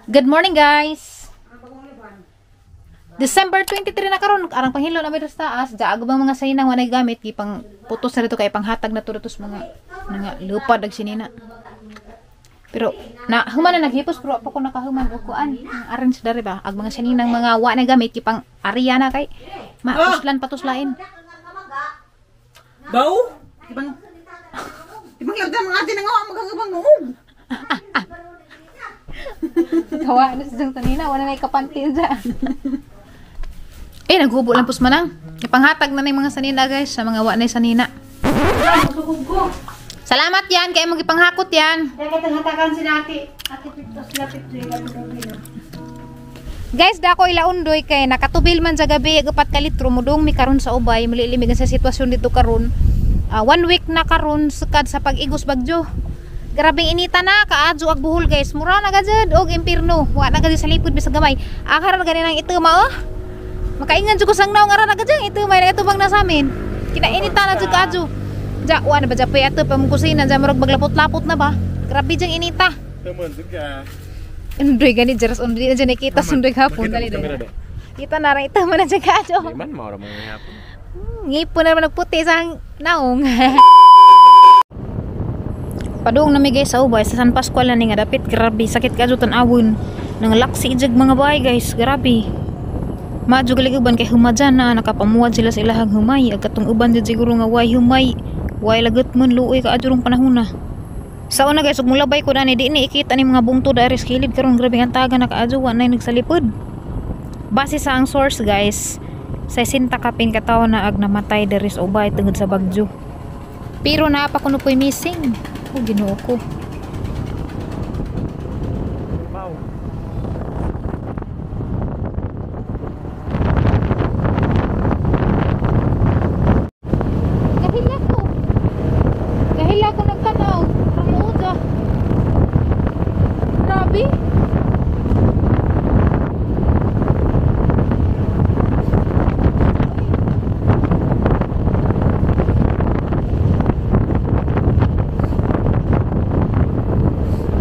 Good morning, guys. December 23 na karon, arang panghilo na may taas, daag bang mga sainang walay gamit gipang putos na rito kay panghatag na to dito sa mga nga lupad ag sinina. Pero na human na naghipos pero pa ko nakahuman og kuan, ang arrange diri ba ag mga sininang mga wa na gamit gipang ariya na kay mauslan patuslain. Baw? Ibang Ibang lagdan mga atin nga magagabang noog. Kawa na sa tanina, wala na ikapantin dyan. Eh, naghubo lang pus manang. Ipanghatag na na yung mga sanina, guys, sa mga wa na yung sanina. Salamat yan, kaya mong ipanghakot yan. Kaya kitang hatakan si Nati. Ate Pitos lapit Guys, dako ilaundoy kay nakatubil man sa gabi, 4 ka litro, mudong mi karon sa ubay, mulilimig sa sitwasyon dito karon. 1 week na karon sukad sa pag-igos bagyo. Grabing inita na, kaadyo ag buhol, guys. Mura na gajud og impierno. Wa na gajud sa lipod bisag gamay. Akara gani nang ito mao. Makaingan jud ko sang naong ara na gajud ito may nagatubang na sa amin. Kinainita na jud kaadyo. Ja, wa na ba japay ato pa mong kusina ja murag maglapot-lapot na ba. Grabe jang inita. Taman ka. Undoy gani jaras undoy na jud nakita sundoy hapon dali dali. Kita na ra ito man na jud kaadyo. Di man mao ra mga hapon. Ngipon na naman nagputi sa naong. Padung na mi guys sa ubay sa San Pascual na ni nga dapit, grabe sakit ka tan-awon. Nang laksi jud mga bahay, guys, grabe. Madyo galig uban kay humadyan na nakapamuad sila sa ilahang humay. Ag katong uban jud siguro nga way humay, way lagot man luoy ka adyo rong panahon na. Sa una guys, ug mulabay ko dani di ni ikita ni mga bungtod ari sa kilid karon, grabe ang taga nakaadyo wa nay nagsalipod. Base sa ang source guys, 60 kapin ka tawo na ag namatay diri sa ubay tungod sa bagyo. Pero naa pa kuno po'y missing. Oh, Ginoo ko. Kahila ko. Kahila ko nagtanaw. Ramuod ah. Grabe.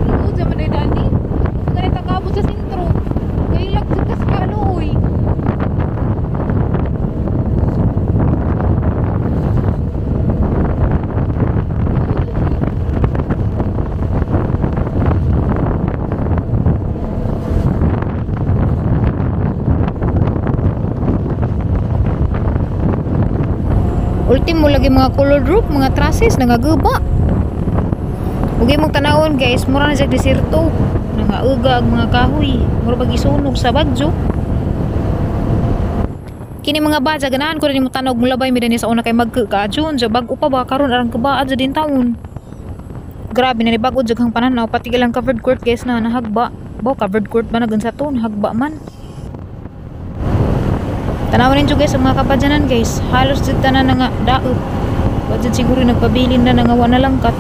Luod sa man dani. Ganit ang kabot sa sentro. Kahilak jud kas kaluoy. Ultimo lagi mga colored roof, mga trusses nangagaba. Ug imong tanawon guys, mura na siya desierto. Nangauga ang mga kahoy, mura pag isunog sa bagyo. Kini mga badya ganahan ko rin imong tanaw mulabay mi dinhi sa una kay magkaadyon, ja bag-o pa ba karon arang kabaad din taon. Grabe na ni bag-o jud ang pananaw, pati ilang covered court guys na nahagba. Bo covered court ba na gansa to, nahagba man. Tanawan ninyo guys ang mga kabadyanan guys, halos jud tanan na nga daot. Wa jud siguro nagpabilin na nga wa na langkat.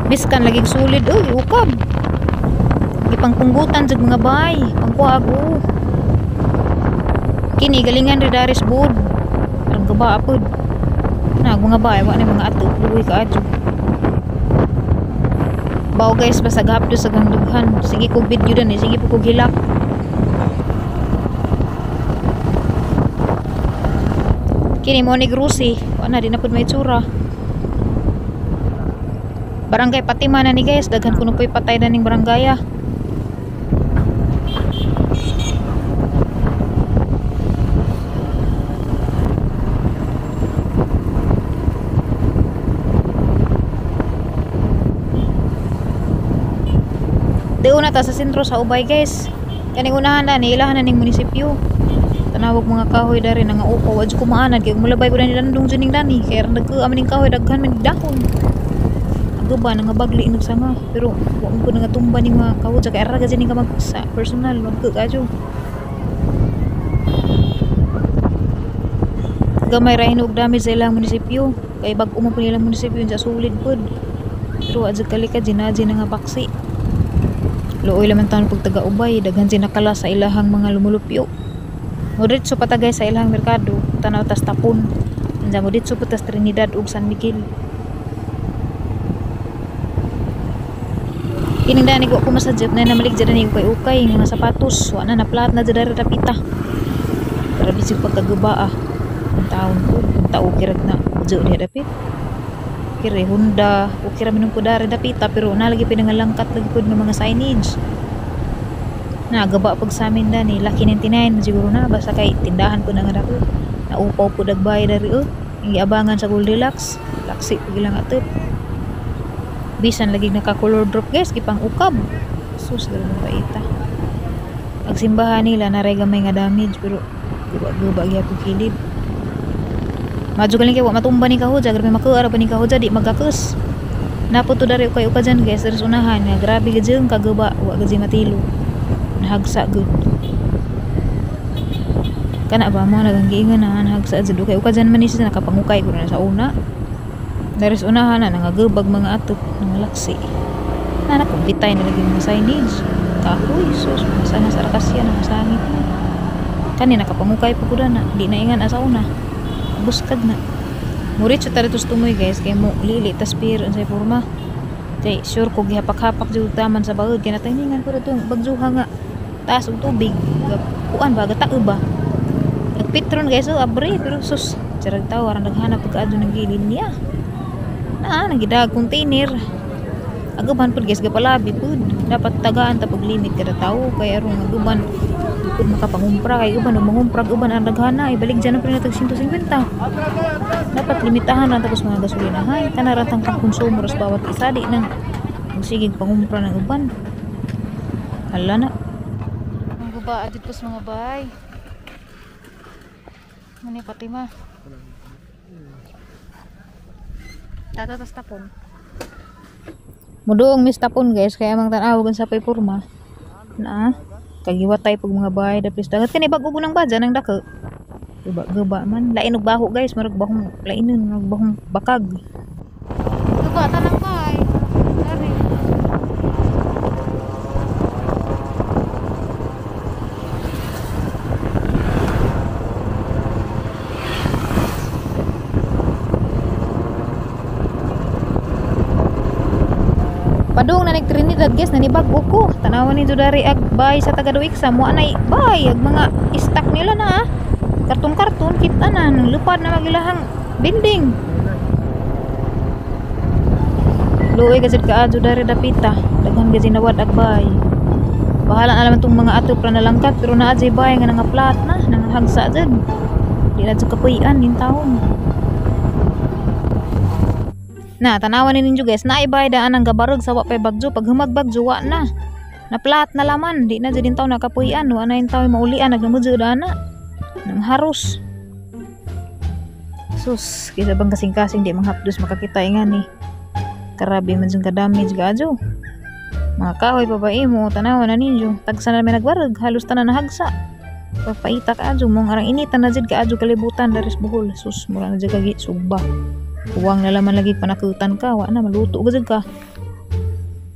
Biskan lagi sulid oy ukab. Gipangpunggutan jud mga bay, pangkuag o. Kini galingan ri daris bud. Arang gaba pod. Na mga bay wa na mga ato, luoy kaadyo. Bao guys, basta gahapdo sa gangdughan. Sige kog video dan, sige po kog hilak. Kini mo ni Grusi, wa na di na pud may tsura. Barangay Patima na ni guys, daghan kuno po'y patay na ning barangaya. Diuna ta sa sentro sa Ubay guys. Kaning unahan na ni ilahan na ning munisipyo. Tanawag mga kahoy dari nga upo, wa jud ko maanad kay mulabay ko dani landong jud ning dani kay aron nagkuha man ning kahoy daghan man dahon. Ago ba nga bagli nagsanga pero wa man ko nga tumba ning mga kahoy kay ara gid ning ka mag sa personal magku kadyo. Gamay ra hinuog damage sa ilang munisipyo kay bag-o man pud ilang munisipyo sa sulid pud. Pero wa jud kalikad jinaji na nga baksi. Luoy laman taon pag taga-ubay, daghan sinakala sa ilahang mga lumulupyo. Moditso patagay sa ilahang merkado, tanaw tas tapon. Andiyan moditso pa tas Trinidad ug San Miguel. Kining dani ko masadjot na namalig dyan ni ukay-ukay nga sapatos. Wa na naplat na dyan dapita. Pero bisig pagkaguba ah. Ang taon ko, ang tao kirag na dyan diha dapit. Kire Honda, okay ra minung ko dari dapita pero nalagi pinangalangkat lagi pud nga mga signage. Nagaba pag sa amin dani, Lucky 99 siguro na basta kay tindahan po na nga dako. Naupaw po dagbay dari oh. Ang giabangan sa Goldilocks, laksi pag ilang atop. Bisan lagi naka color drop guys, gipang ukab. Sus, grabe paita. Ang simbahan nila naray gamay nga damage pero guba-guba gyapon kilid. Madyo galing kay wa matumba ni kahodya, grabe makuara pa ni kahodya di magkakus. Naputo dari ukay uka dyan guys, dari unahan nga grabe gid kaguba, wa gid matilo. Nahagsa gud. Kana ba mo nagang giingon na nahagsa jud ukay uka dyan man ni siya nakapangukay ko na sa una. Dari sa unahan na nangagubag mga atop, nangalaksi. Na nakumpitay na lagi mga signage. Kahoy, sus, mga sana sa arkasya, namasangit na. Kani nakapangukay pa ko na, di na ingan asa una. Buskag na. Muritso ta dito tumoy guys, kay mo lili tas pero unsay porma. Kay sure ko gihapak-hapak jud taman sa bagod kay natayningan ko dito bagjuha nga taas og tubig. Kuan ba gatao ba? Nagpitron guys, oh abre pero sus, charag tawo aran naghanap pagkaadto ng gilid niya. Na nagidag container. Aguban pud guys gapalabi pud. Dapat tagaan ta pag limit kada tawo kay aron aguban pud makapangumpra kay uban og mangumpra uban ang daghana ibalik dyan ang pinatag 150. Dapat limitahan lang tapos mga gasolina hay kana ra tang pangkonsumo sa bawat isa di nang magsigig pangumpra ng uban. Hala na. Ang guba adto sa mga bay. Mani Fatima. Tatatas tapon. Muduong mis tapon guys kaya amang tan-aw sa pay porma. Na kagiwatay pag mga bahay dapis dagat kani bag-o ng badya nang dako. Guba-guba man lain og baho guys, murag bahong lainon, murag bahong bakag. Guba tanang bahay. Dari. Padung na nag-Trinidad guys, nanibag-o ko. Tanawan ni dari ag bay sa taga-Duiksa, mua nay bay ag mga stock nila na. Karton-karton kita na nang lupad na magilahang building. Luoy gazid kaadto dari dapita, daghan gazid nawad ag bay. Bahala na naman tong mga atop ra nalangkat pero naa jay bay nga nangaplat na, nanghagsa jud. Di na jud kapuy-an nin taon. Na, tanawan ni ninyo guys, naibay daan ang gabarog sa wa pay bagyo. Pag humagbagyo, wa na. Naplat na laman, di na dyan taw nakapuyan, wa na yung taw maulian, naglamudyo daan na. Nang haros. Sus, kisa bang kasing-kasing di manghapdos makakita nga ni. Karabi man dyan ka-damage gaadyo. Mga kahoy babae mo, tanawan na ninyo. Tagsa na may nagbarog, halos tanan nahagsa. Papaita kaadyo, mong arang initan na dyan kaadyo kalibutan, daris Bohol. Sus, mura na dyan kagi, sugba. Kuwang na laman lagi panakutan ka, wa na maluto gud ka.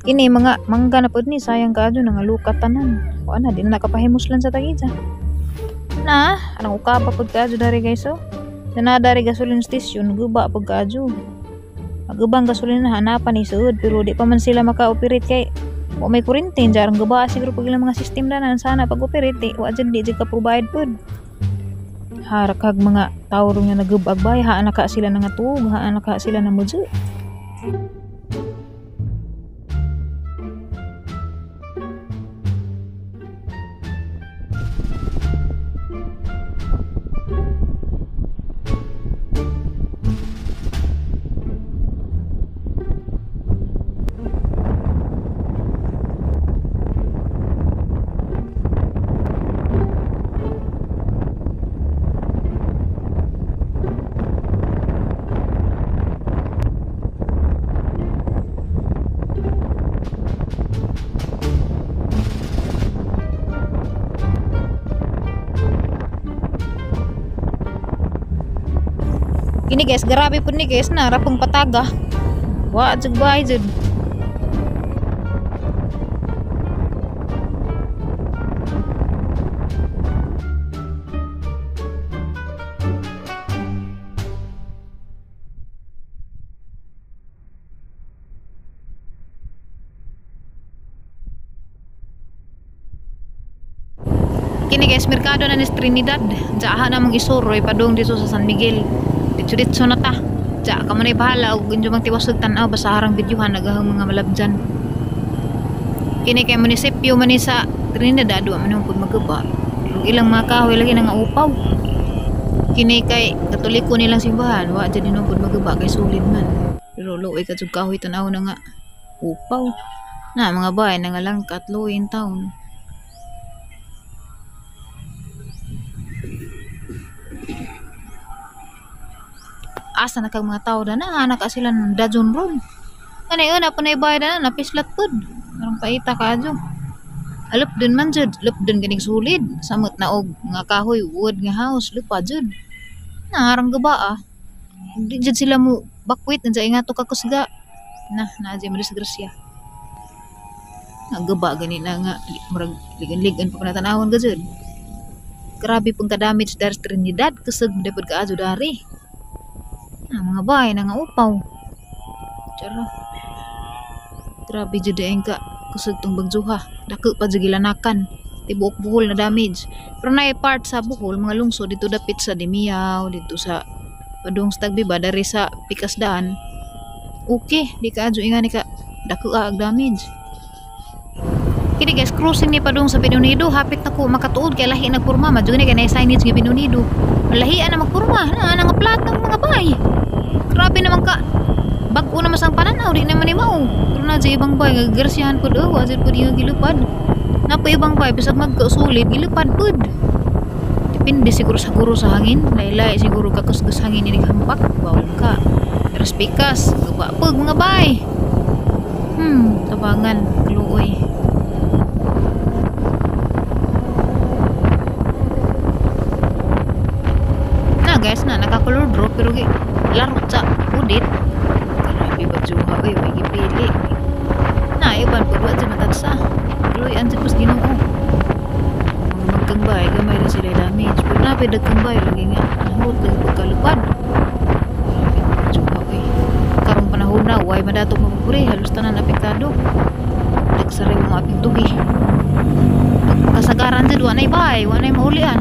Kini mga mangga na pud ni sayang kaadyo nangalukat tanan. Wa na di na nakapahimuslan sa tagija. Na, arang ukapa pud kaadyo dari guys oh. Na dari gasoline station guba pud kaadyo. Agubang gasolina hanapan ni suod pero di pa man sila maka-operate kay wa may kuryente jarang guba siguro pag ilang mga system danan sana pag-operate di wa jud di jud ka provide pud. Harakag mga tao nga nagubag bay, haan na ka sila nangatuog, haan na ka sila namudyo. Kini guys, grabe pud ni guys na rapong pataga. Wa jud bay jud. Kini guys, merkado na ni Trinidad. Diyaha namang isuroy padung dito sa San Miguel. Ditso-ditso na ta. Diya ka man ay bahala og inyo mang tiwasog tan-aw basta harang videohan nagahang mga malabjan. Kini kay munisipyo man ni sa Trinidad, wa man pud magaba. Ug ilang mga kahoy lagi na nga upaw. Kini kay Katoliko nilang simbahan, wa jud hinuon pud magaba kay sulid man. Pero luoy ka jud kahoy tan-aw na nga upaw. Na mga bahay na nga langkat luoy in town. Asa na kag mga tao da na, anak ka sila ng dajon ron. Kanay una pa na ibahay da na, napislat pud. Karong paita ka adyo. Alop dun man jud, lup dun ganing sulid. Samot na og mga kahoy, wood nga house, lupa jud. Naharang gaba ah. Di jud sila mo bakwit, nandiyan nga to kakusga. Na, naa jud mo disgrasya. Nagaba gani na nga, murag ligan-ligan pa panatan-awon ka jud. Grabe pong ka-damage dari sa Trinidad, kusog mo dapat kaadyo dari. Ah, mga bahay na nga upaw. Charo. Grabe jud ang ka kusog tong bagjuha. Dako pa jud gilanakan. Tibuok Bohol na damage. Pero naay part sa Bohol, mga lungsod dito dapit sa Dimiao, dito sa padung sa Tagbiba, dari sa Pikasdaan. Okay, di ka adyo ingani ka dako ang damage. Kini guys, crossing ni padung sa Binonido, hapit na ko makatuod kay lahi nagpurma, madyo ni kay naay signage nga Binonido. Lahi na magpurma, na nga plat ng mga bay. Grabe naman ka. Bag-o naman sang pananaw, di naman ni mao. Pero na dyan ibang bay, gagrasyahan po daw, wa dyan po di nga gilupad. Napo ibang bay, bisag magkausulid, gilupad po. Depende siguro sa guro sa hangin. Laylay siguro kakusgus hangin ini hampak, bawal ka. Pero spikas, guba po mga bay. Tabangan, kaluoy. Na guys, na naka-color draw pero laro sa udit. Grabe ba juha oy, way gipili. Na iban pud wa jud matagsa. Luoy ang jud pas Ginoo. Mga magkang bay gamay ra sila damage. Pero napay dagkang bay lagi nga nahurot lagi pagkalupad. Grabe ba juha oy. Karong panahon na way madatok mapupuri, halos tanan apektado. Dagsari mo maapektuhi. Kasagaran jud wa nay bay, wa nay maulian.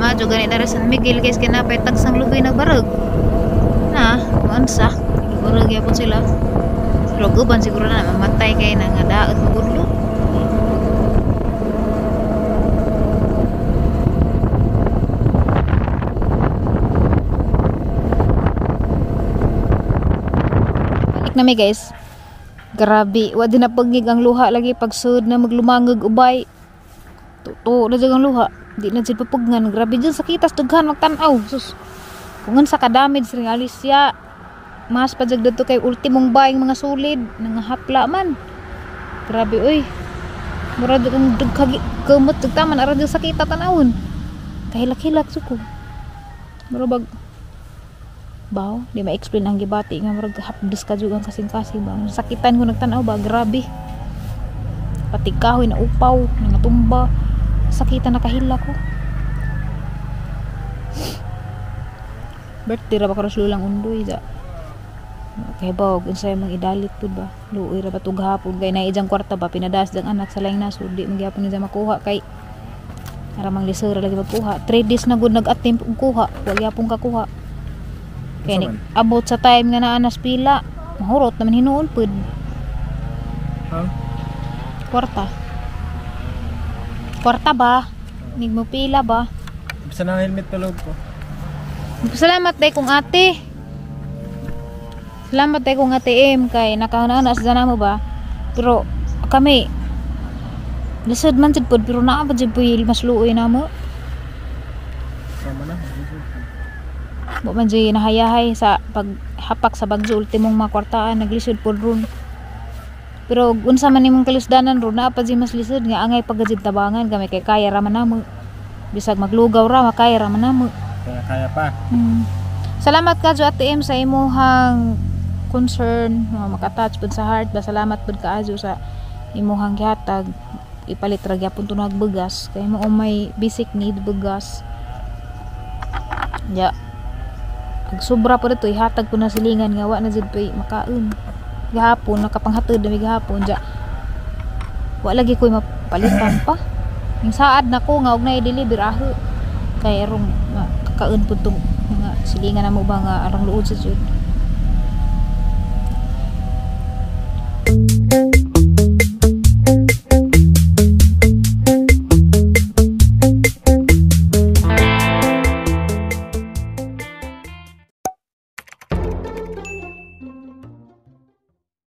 Madyo gani na San Miguel guys, kay napay tagsang lugoy nagbarog. Na, maunsa, barog gyapon sila. Pero guban siguro na mamatay kay na nga daot magudlo. Balik na mi guys. Grabe, wa din napagig ang luha lagi pagsud na maglumangag ubay. Tuto na jud ang luha. Di na jud papugnan. Grabe jud sakitas dughan magtan-aw. Sus. Kung unsa ka damage ring Alicia, mas pa jud didto kay ultimong baying mga sulid nangahapla man. Grabe oy. Mura jud ang dugha kumot jud taman ara jud sakita tan-awon. Kahilak-hilak jud ko. Mura bag baw, di ma-explain ang gibati nga murag hapdos ka jud ang kasing-kasing ba. Sakitan ko nagtan-aw ba, grabe. Pati kahoy na upaw, nangatumba. Sakita na kahila ko. Birthday ra ba karos lulang undoy da. Kay bawog unsay mang idalit pud ba. Luoy ra ba tug hapon kay naay ijang kwarta ba pinadas dang anak sa laing nasod di magyapon niya makuha kay ara mang lisod ra lagi magkuha. 3 days na gud nag-attempt og kuha, wa gyapon kakuha. Kay ni abot sa time nga naa nas pila, mahurot naman hinuon pud. Ha? Kwarta. Kwarta ba? Nig mo pila ba? Basta na helmet palog ko. Salamat day kong ate. Salamat day kong ate M kay nakauna-una sa dana mo ba? Pero kami lisod man jud pod pero naa pa jud puy mas luoy namo. Sama na. Wa man jud nahayahay sa paghapak sa bagyo ultimong mga kwartaan naglisod pod ron. Pero unsa man nimong kalisdanan ron naa pa jud mas lisod nga angay pagajid tabangan kami kay kaya ra man namo. Bisag maglugaw ra makaya ra man namo. Kaya kaya pa. Salamat ka Ate M sa imuhang concern, mga makatouch pud sa heart ba. Salamat pud kaayo sa imuhang gihatag. Ipalit ra gyapon tunag bugas kay mo may basic need bugas. Ya. Pag sobra po dito, ihatag po na silingan nga wa na jud pay makaon. Gahapon nakapanghatod na mi gahapon ja. Wa lagi ko'y mapalitan pa. Yung saad na ko nga og na i-deliver aho. Kay arong makakaon pud tong mga silingan namo ba nga arang luod sa jud.